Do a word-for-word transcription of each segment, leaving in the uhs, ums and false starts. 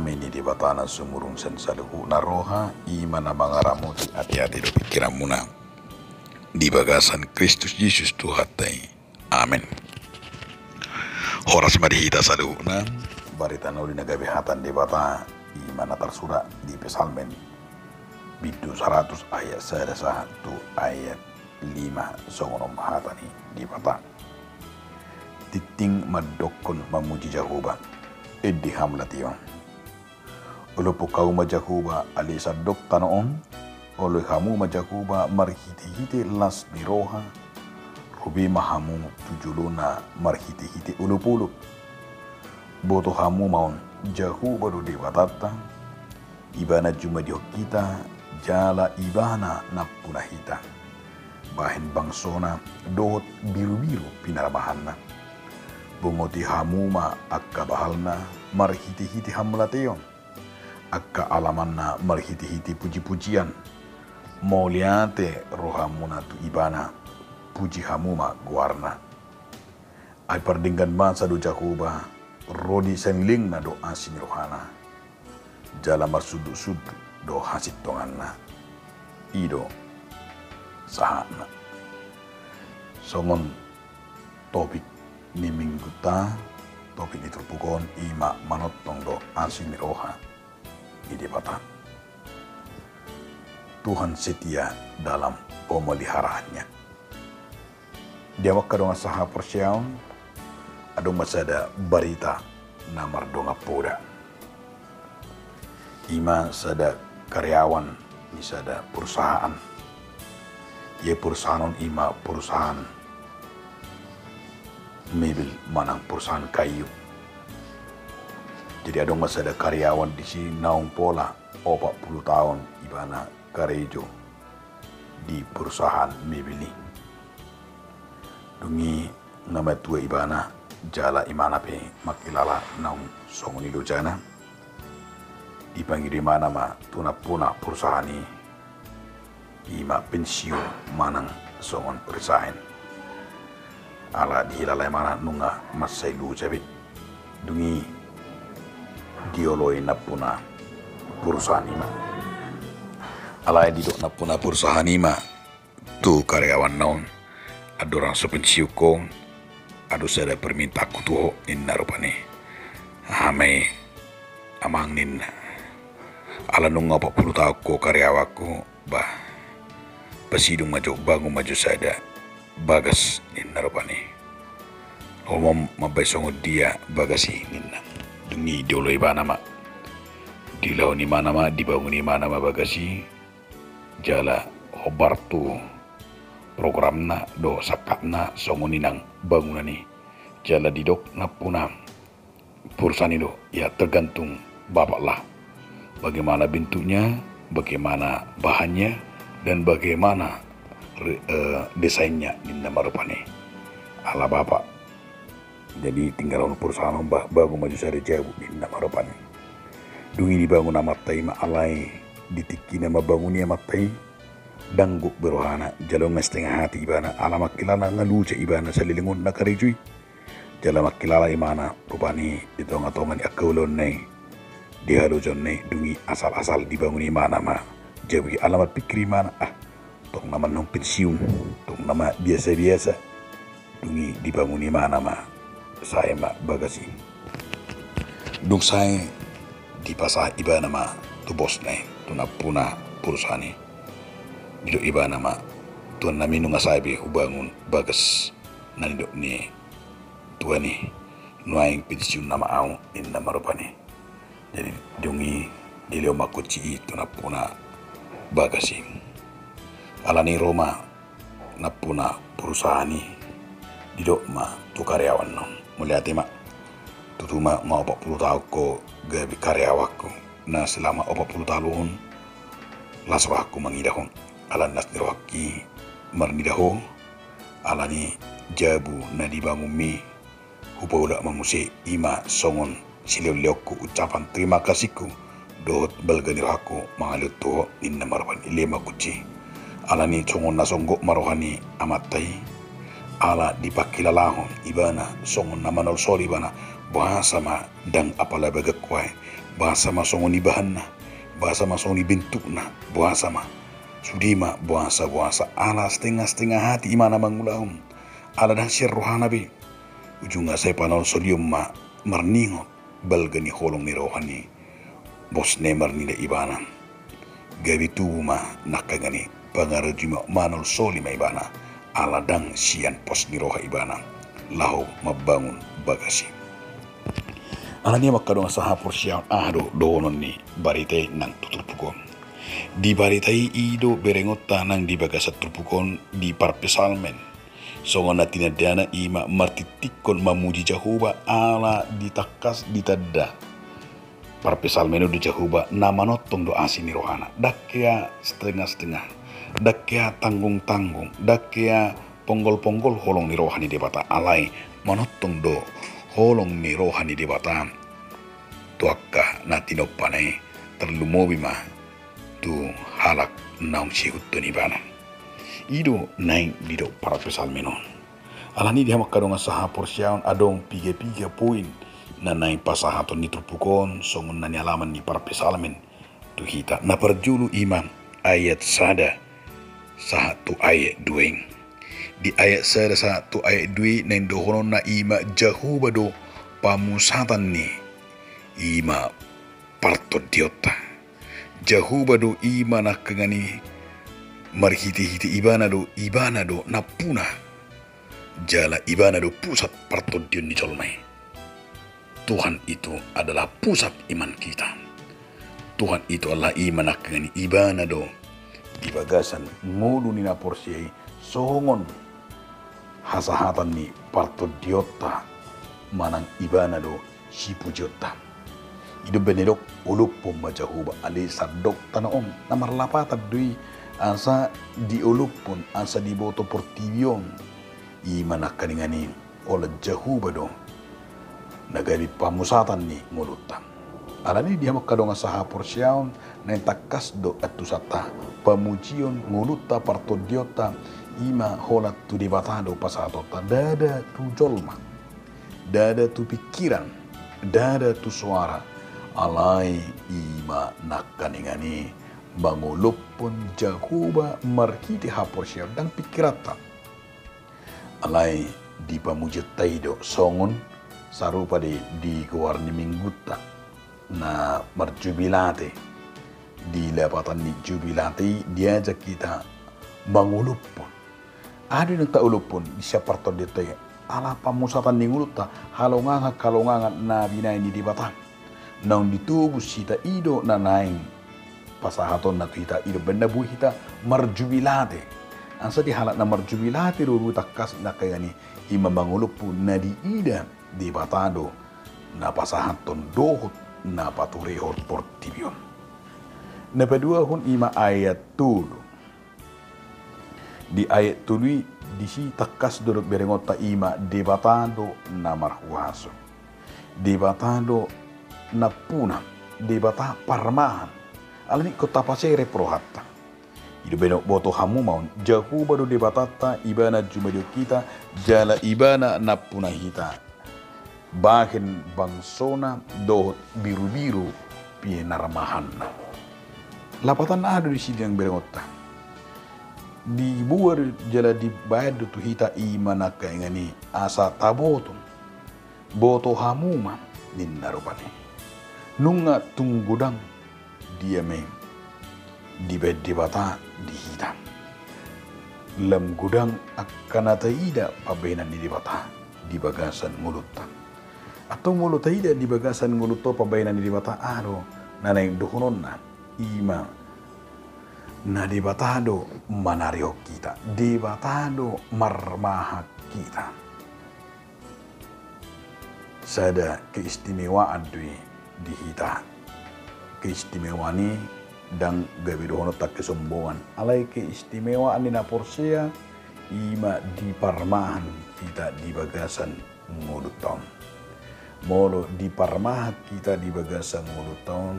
Ni Debata na sumurung sian saluhutna roha, i ma na mangaramoti ateate dohot pingkiranmuna di bagasan Kristus Jesus Tuhanta i. Amen. Horas ma di hita saluhutna. Barita na uli na gabe hata ni Debata i ma na tarsurat di Psalmen bindu saratus ayat sada sahat tu ayat lima, songon on hata ni Debata. Tingting mandokkon mamuji Jahowa, ende hamauliateon. Olophon hamu ma Jahowa ale sandok tano on, oloi hamu ma Jahowa marhitehite las ni roha, ro be ma hamu tu jolona marhitehite olopolop. Boto hamu ma on, Jahowa do Debatanta, Ibana jumadihon hita, jala Ibana nampuna hita. Bahen bangsona dohot birubiru pinarmahanna. Bongoti hamu ma angka bahalna marhitehite hamauliateon, angka alamanna marhitehite pujipujian. Mauliate rohamuna tu Ibana, puji hamu ma goarna. Ai pardenggan basa do Jahowa, ro di salelengna do asi ni rohana, jala marsundutsundut do hasintonganna. I do sahatna. Songon topik ni mingguta, topik ni turpuk on i ma manongtong do asi ni roha ni Debata. Tuhan setia dalam pemeliharaannya. Di angka dongan sahaporseaon, adong ma sada barita na mardongan poda. I ma sada karyawan ni sada perusahaan. Ia perusahaan on i ma perusahaan mebel manang perusahaan kayu. Jadi adong ma sada karyawan disi naung pola opat pulu taon ibana karejo di perusahaan mebel i. Dung i nga matua ibana, jala imana pe mangkilala naung songon i lojana. Dipangido imana ma tu nampuna perusahaan i, i ma pensiun manang songon resign. Ala dihilala imana nunga mansai loja be. Dung i dioloi nampuna perusahaan i ma. Alai didok nampuna perusahaan i ma tu karyawanna on, andorang so pensiun ho, adong sada permintaanku tu ho, ninna rupani. Aha ma i amang, ninna. Ala nunga opat pulu taon ho karyawanku, bah, pasidung ma jo, bangun ma jo sada bagas, ninna rupani. Holan mambaen songon dia bagas i, ninna. Dung i dioloi ibana ma. Diulahon imana ma, dibangun imana ma bagas i. Jala hombar tu programna do sangkapna songon i nang bangunan i. Jala didok nampuna perusahaan i do, ya tergantung bapak lah bagaimana bentuknya, bagaimana bahannya, dan bagaimana re-, eh, desainnya, ninna ma rupani. Ala bapak. Jadi tinggalhon perusahaan on, bah, bangun ma jo sada jabu, ninna ma rupani. Dung i dibangun amanta i ma. Alai di tingki na mambangun i amanta i, ndang gok be rohana, jala nunga setengah hati ibana, ala mangkilala nga loja ibana saleleng on na karejo i. Jala mangkilala imana rupani di tongatonga ni angka ulaonna i, di halojaonna i. Dung i asal-asal dibangun imana ma jabu i, ala marpingkir imana, ah, tong nama naung pensiun, tong nama biasa-biasa. Dung i dibangun imana ma, sae ma bagas i. Dung sae dipasahat ibana ma tu bosna i, tu nampuna perusahaan i. Didok ibana ma, tuan nami, nunga sae be hubangun bagas na nidok ni tuan i, nuaeng pensiun nama au, ninna ma rupani. Jadi dung i dilehon ma kunci i tu nampuna bagas i. Alani ro ma nampuna perusahaan i, didok ma tu karyawan on, mauliate ma. Tutu ma nga opat pulu taon ho gabe karyawanku. Na selama opat pulu taon on las rohangku mangida ho. Alani las ni rohangki marnida ho. Alani jabu na dibangunmi hupaulak ma muse, i ma songon sileonleonku, ucapan terima kasihku dohot balga ni rohangku mangalehon tu ho, ninna ma rupani. Dilehon ma kunci. Alani songon na songgop ma roha ni amanta i, ala dipangkilalahon ibana songon na manolsol ibana, boasa ma ndang apala bagangku ae, Boasa ma songon i bahanna, boasa ma songon i bentukna, boasa ma. Sude ma boasa-boasa, ala setengah-setengah hati ibana mangulahon, ala ndang sian rohana be. Ujungna sai panaholsolion ma marningot balga ni holong ni roha ni bosna i marnida ibana. Gabe tubu ma nangkaningan i pangarajumi, manaholsoli ma ibana, ala ndang sian pos ni roha ibana laho mambangun bagas i. Alani i ma angka dongan sahaporseaon, aha do dohonon ni barita i nang tu turpuk on? Di barita i, i do berengonta nang di bagasan turpuk on, di parpsalmen. Songon na tinandana i ma martingtingkon mamuji Jahowa, ala ditangkas ditanda parpsalmen on do Jahowa na manongtong do asi ni rohana. Ndang hea setengah-setengah, ndang hea tanggung-tanggung, ndang hea ponggol-ponggol holong ni roha ni Debata, alai manongtong do holong ni roha ni Debata tu angka na tinompana i, tarlumobi ma tu halak naung siihuthon ibana. I do naeng didok parpsalmen on. Alani i di hamu angka dongan sahaporseaon, adong piga-piga poin na naeng pasahaton ni turpuk on songon na nialaman ni parpsalmen tu hita. Na parjolo i ma ayat sada sahat tu ayat dua i. Di ayat sada sahat tu ayat dua i naeng dohononna i ma Jahowa do pamusatan ni, i ma partondionta. Jahowa do i ma nangkaningan i, marhite-hite ibana do, ibana do nampuna. Jala ibana do pusat partondion ni jolma i. Tuhan itu adalah pusat iman kita. Tuhan itu adalah i ma nangkaningan i, ibana do di bagasan ngolu ni na porsea i songon hasahatan ni partondionta manang ibana do sipujionta. I do umbahen na didok, olophon ma Jahowa, alai sandok tano on, na marlapatan do i, asa diolophon, asa diboto portibi on. I ma nangkaningan i, holan Jahowa do na gabe pamusatan ni ngolunta. Alani i di hamu angka dongan sahaporseaon, naeng tangkas do antusanta, pamujion ngolunta partondionta, i ma holan tu Debata do pasahatonta, ndada tu jolma, ndada tu pingkiran, ndada tu soara, alai i ma nangkaningan i mangolophon Jahowa marhite haporseaon, ndang pingkiranta. Alai dipamujionta i do, songon sarupa di, di goar ni minggunta na marjubilate. Di lapatan ni jubilate i diajak hita mangolophon. Aha do naeng taolophon di sian partondionta i? Ala pamusatan ni ngolunta, halongangan-halongangan na binahen ni Debata. Naung ditobus hita, i do na naeng pasahatonna tu hita, i do umbahen na boi hita marjubilate. Asa di halak na marjubilate do boi tangkas nangkaningan i, i ma mangolophon na diida Debata do na pasahathon dohot na paturehon portibi on. Na paduahon i ma ayat tolu. Di ayat tolu i, disi tangkas do berengonta, i ma Debata do na marhuaso. Debata do nampuna, Debata parmahan. Alani i ingkon tapaserep rohanta. I do umbahen na boto hamu ma on, Jahowa do Debatanta, ibana jumadihon hita, jala ibana nampuna hita bahen bangsona dohot birubiru pinarmahanna. Lapatanna aha do disi naeng berengonta? Diboan do jala dibaen do tu hita, i ma nangkaningan i, asa taboto. Boto hamu ma, ninna rupani. Nunga tung godang dia ma i dibaen Debata di hita. Lam godang angka na taida pambahenan ni Debata di bagasan ngolunta. Antong molo taida di bagasan ngolunta pambahenan ni Debata, aha do na naeng dohononna? I ma na Debata do manarihon hita, Debata do marmahan hita. Sada keistimewaan do i di hita. Keistimewaan i ndang gabe dohononta kesombongan. Alai keistimewaan ni na porsea, i ma diparmahan hita di bagasan ngolunta on. Molo diparmahan hita di bagasan ngolunta on,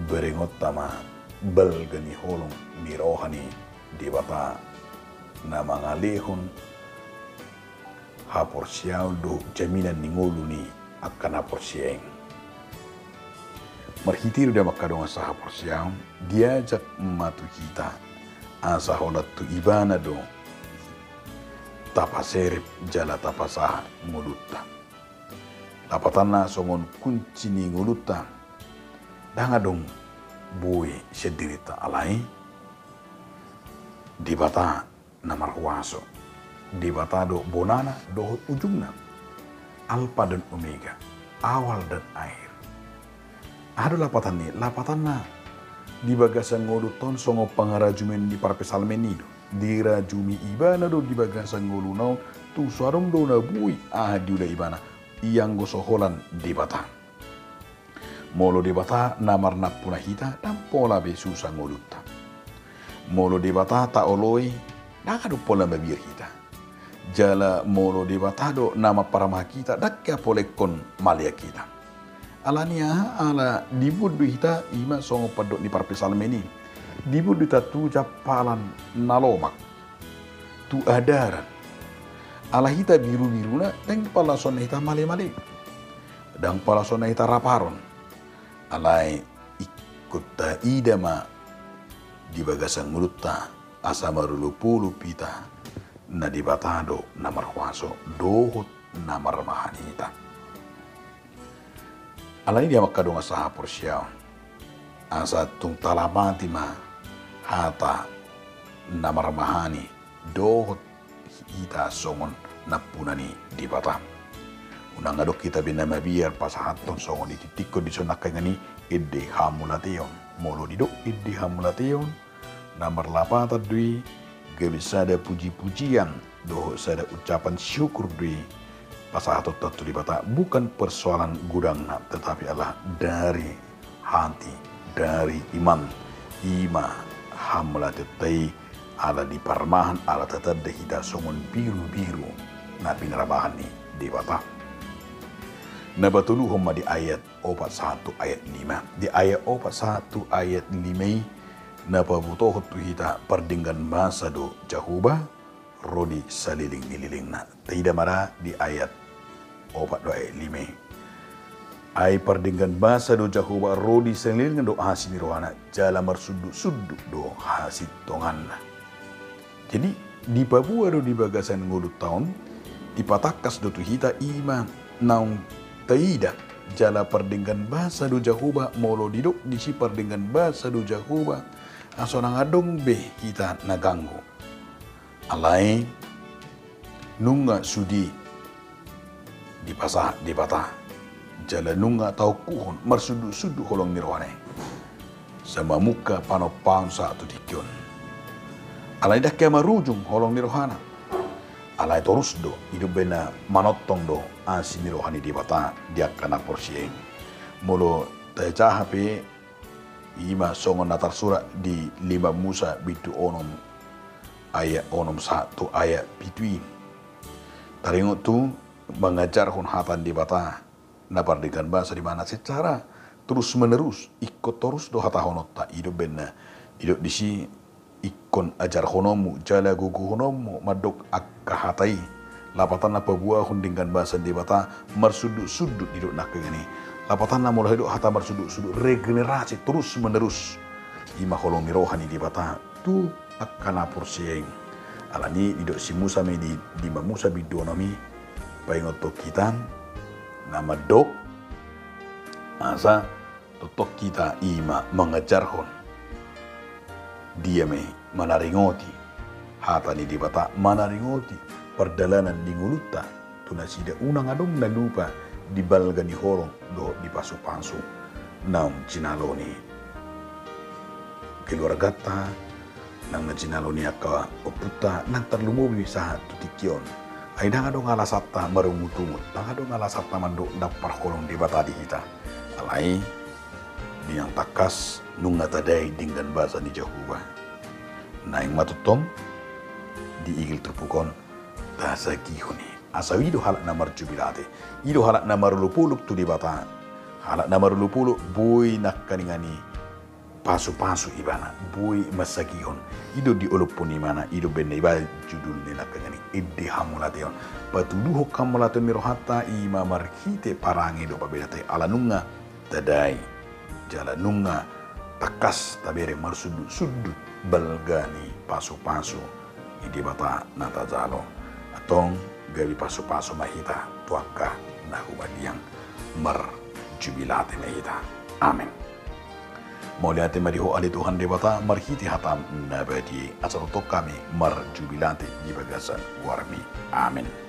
berengonta ma balga ni holong ni roha ni Debata na mangalehon haporseaon dohot jaminan ni ngolu ni angka na porsea i. Marhite i do, di amang hamu dongan sahaporseaon, diajak ma tu hita asa holan tu Ibana do tapaserep jala tapasahat ngolunta. Lapatanna songon kunci ni ngolunta, ndang adong boi sian dirinta, alai Debata na marhuaso. Debata do bonana dohot ujungna. Alfa dan Omega, awal dan akhir. Aha do lapatan ni, lapatanna di bagasan ngolunta on songon pangarajumion ni parpsalmen i do. Dirajumi Ibana do di bagasan ngoluna on, tung so adong do na boi aha diula Ibana, ianggo so holan Debata. Molo Debata na marnampuna hita, ndang pola be susa ngolunta. Molo Debata taoloi, ndang adong pola mabiar hita. Jala molo Debata do na mamparmahan hita, ndang hea pola ingkon malean hita. Ala ni aha? Ala dibuat do hita, i ma songon pandok ni parpsalmen i, dibuat do hita tu jampalan na lomak, tu adaran. Ala hita birubiruna, ndang pala songon na hita malemale, ndang pala songon na hita raparon. Alai ingkon taida ma di bagasan ngolunta asa marolopolop hita, na Debata do na marhuaso dohot na marmahan hita. Ala ni i, di amang hamu dongan sahaporseaon, asa tung talamati ma hata na marmahan i dohot hita songon nampuna ni Debata. Unang adong hita be na mabiar pasahathon songon ditingtinghon dison nangkaningan i, ende hamauliateon. Molo didok ende hamauliateon, na marlapatan do i, gabe sada pujipujian dohot sada ucapan syukur do i pasahatonta tu Debata, bukan persoalan godangna, tetapi adalah dari hati, dari iman. I ma hamauliateonta i, ala diparmahan, ala tatanda hita songon birubiru na pinarmahan ni Debata. Na patoluhon ma di ayat opat sahat tu ayat lima. Di ayat opat sahat tu ayat lima i, na pabotohon tu hita pardenggan basa do Jahowa ro di saleleng ni lelengna. Taida ma ra di ayat opat dohot ayat lima i. Ai pardenggan basa do Jahowa ro di saleleng do asi ni rohana, jala marsundutsundut do hasintonganna. Jadi, dipaboa do di bagasan ngolunta on, dipatangkas do tu hita i ma naung taida, jala pardenggan basa do Jahowa. Molo didok disi pardenggan basa do Jahowa, asa unang adong be hita na ganggu. Alai nunga sude dipasahat Debata, jala nunga taungkuphon marsundutsundut holong ni rohana i, sai mamungka panompaon sahat tu tingki on. Alai ndang hea marujung holong ni rohana. Alai torus do, i do umbahen na manongtong do asi ni roha ni Debata di angka na porsea i. Molo tajaha pe, i ma songon na tarsurat di Lima Musa bindu onom ayat onom sahat tu ayat pitu i. Taringot tu mangajarhon hata ni Debata na pardenggan basa, di mana secara terus menerus, ingkon torus do hatahononta. I do umbahen na didok disi, ingkon ajarhononmu jala gogohononmu mandok angka hata i. Lapatanna paboahon denggan basa ni Debata marsundutsundut, didok nangkaningan i. Lapatanna molo didok hata marsundutsundut, regenerasi terus menerus. I ma holong ni roha ni Debata tu angka na porsea i. Ala ni i didok si Musa ma i di, di Lima Musa bindu onom i, paingothon hita na mandok asa tongtong hita i ma mangajarhon, dia ma i, manaringoti hata ni Debata, manaringoti pardalanan ni ngolunta tu nasida, unang adong na lupa di balga ni holong dohot di pasupasu naung jinalo ni keluarganta, naung na jinalo ni angka ompunta, naung tarlumobi sahat tu tingki on. Ai ndang adong alasanta marungutungut, ndang adong alasanta mandok ndang parholong Debata di hita. Alai di naung tangkas nunga tadai denggan basa ni Jahowa. Naeng ma tongtong di igil turpuk on tasagihon i. Asa i do halak na marjubilate, i do halak na marolopolop tu Debata. Halak na marolopolop boi nangkaningan i pasupasu ibana, boi mansagihon. I do diolophon ibana, i do umbahen na ibaen judul ni nangkaningan i ende hamauliateon. Patuduhon hamauliateon ni rohanta i ma marhite parange dohot parbedaan i, ala nunga tadai jala nunga tangkas tabereng marsundut-sundut balga ni pasu-pasu ni Debata na tajalo. Antong gabe pasu-pasu ma hita tu angka na humaliang. Marjubilate ma hita. Amen. Mauliate ma di Ho ale Tuhan Debata marhite hataM na badia i, asa tongtong hami marjubilate di bagasan goarMi. Amen.